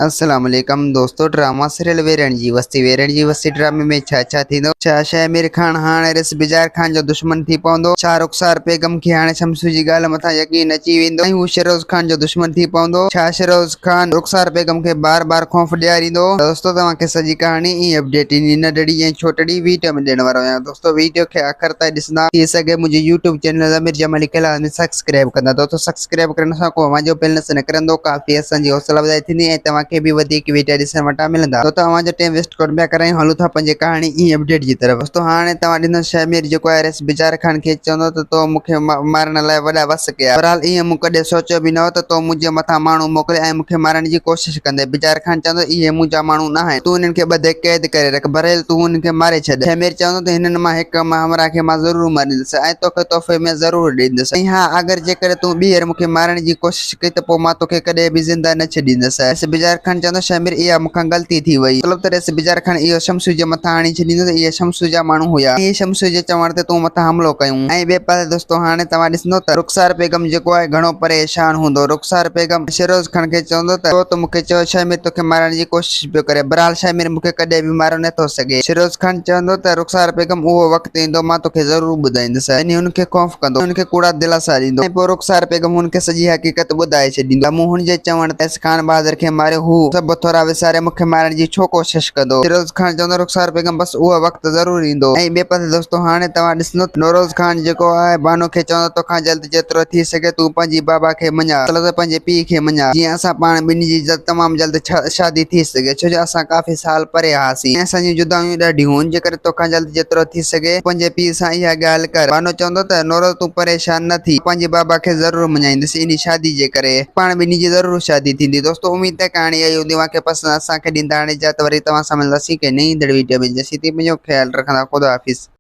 السلام عليڪم دوستو ڊراما سيريل ويرڻ جي وستي ويرڻ جي وستي ڊرامي ۾ ڇا ڇا ٿيندو ڇا شهمير خان هاڻ رس بجار خان جو دشمن ٿي پوندو ڇا رخسار بيگم کي هاڻي شمسو جي ڳالهه مٿان يقين اچي ويندو ۽ هو شهروز خان جو دشمن ٿي پوندو ڇا شهروز خان رخسار بيگم کي بار بار خوف ڏياريندو دوستو توهان کي سڄي ڪهاڻي ۽ اپڊيٽ انهي ننڍڙي ۽ ڇوٽڙي ويڊيو ۾ ڏيڻ وارو آهيان دوستو ويڊيو کي آخر تائين ڏسندا ٿي سگهي منهنجي يوٽيوب چينل ضمير جمالي کي لازمي سبسڪرائب ڪندا دوستو سبسڪرائب ڪرڻ سان ڪو اوهان جو بيلنس نه ڪرندو ڪافي اسان جي حوصلا افزائي ٿيندي ۽ توهان کي به وڌيڪ ويڊيا ڏسڻ وٽان ملندا دوستو اوهان جو ٽيم ويسٽ ڪونه پيا ڪرايون هلون ٿا پنهنجي ڪهاڻي ۽ اپڊيٽ جي طرف دوستو هاڻي توهان ڏسندو شهمير جيڪو آهي رئيس بجار خان کي چوندو ته تو مون کي مارڻ لاء وڏا وس ڪيا بهرحال ايئن مون ڪڏهن سوچيو به نه هو ته تو منهنجي مٿان ماڻهو موڪلي ۽ مون کي مارڻ جي ڪوشش ڪندين بجار خان چوندو اهي منهنجا ماڻهو نه آهن تون انهن کي ٻڌي قيد ڪري رک بهرحال تون انهن کي ماري ڇڏ شهمير چوندو ته هنن مان هڪ همراهه کي مان ضرور ماريندس ۽ توکي تحفي ۾ ضرور ڏيندس ۽ ها اگر جيڪڏهن تون ٻيهر مون کي مارڻ جي ڪوشش ڪئي ته پوء مان توکي ڪڏهن به زنده نه ڇڏيندس. رئيس بجار خان چوندو، شهمير اها مون کان غلطي ٿي وئي. مطلب ته رئيس بجار خان اهو شمسو جي مٿان هڻي ڇڏيندو ته اهي شمسو جا ماڻهو هيا ۽ شمسو جي چوڻ تي تون مٿان حملو ڪيون. ۽ ٻئي پاسي دوستو هاڻي توهان ڏسندو ته رخسار بيگم جيڪو آهي گهڻو پريشان هوندو. رخسار بيگم شيروز خان کي چوندو ته تو ته مون کي چيو شهمير توکي مارڻ جي ڪوشش پيو ڪري. بهرحال شهمير مون کي ڪڏهن به ماري نه ٿو سگهي. شيروز خان چوندو ته رخسار بيگم اهو وقت ايندو مان توکي ضرور ٻڌائيندس. يعني هن کي خوف ڪندو، هن کي ڪوڙا دلاسا ڏيندو ۽ پوء رخسار بيگم هن کي سڄي حقيقت ٻڌائي ڇڏيندو ته مون هن جي چوڻ تي خان بهادر کي ماريو. هو سڀ ٿورا وساري مون کي مارڻ جي ڇو ڪوشش ڪندو؟ شيروز خان چوندو رخسار بيگم بس اهو وقت ضرور ايندو. ۽ ٻئي پاسي دوستو هاڻي توهان ڏسندو ته نوروز خان جيڪو آهي بانو کي چوندو توکان جلد جيترو ٿي سگهي تون پنهنجي بابا کي مڃاء مطلب ته پنهنجي پيء کي مڃاء جيئن اسان پاڻ ٻنهي جي جلد تمام جلد شادي ٿي سگهي ڇو جو اسان ڪافي سال پري هئاسين ۽ اسان جون جدايون ڏاڍيون هيون جيڪڏهن توکان جلد جيترو ٿي سگهي پنهنجي پيء سان اها ڳالهه ڪر. بانو چوندو ته نوروز تون پريشان نه ٿي مان پنهنجي بابا کي ضرور مڃائيندس انهي شادي جي ڪري پاڻ ٻنهي جي ضرور شادي ٿيندي. دوستو اميد ته ڪهاڻي آئي هوندي اوهان کي پسند اسان کي ڏيندا هاڻي اجازت وري توهان سان ملنداسين ڪنهن نئين ايندڙ ويڊيو ۾ جيسين تائين پنهنجو خيال رکندا خدا حافظ.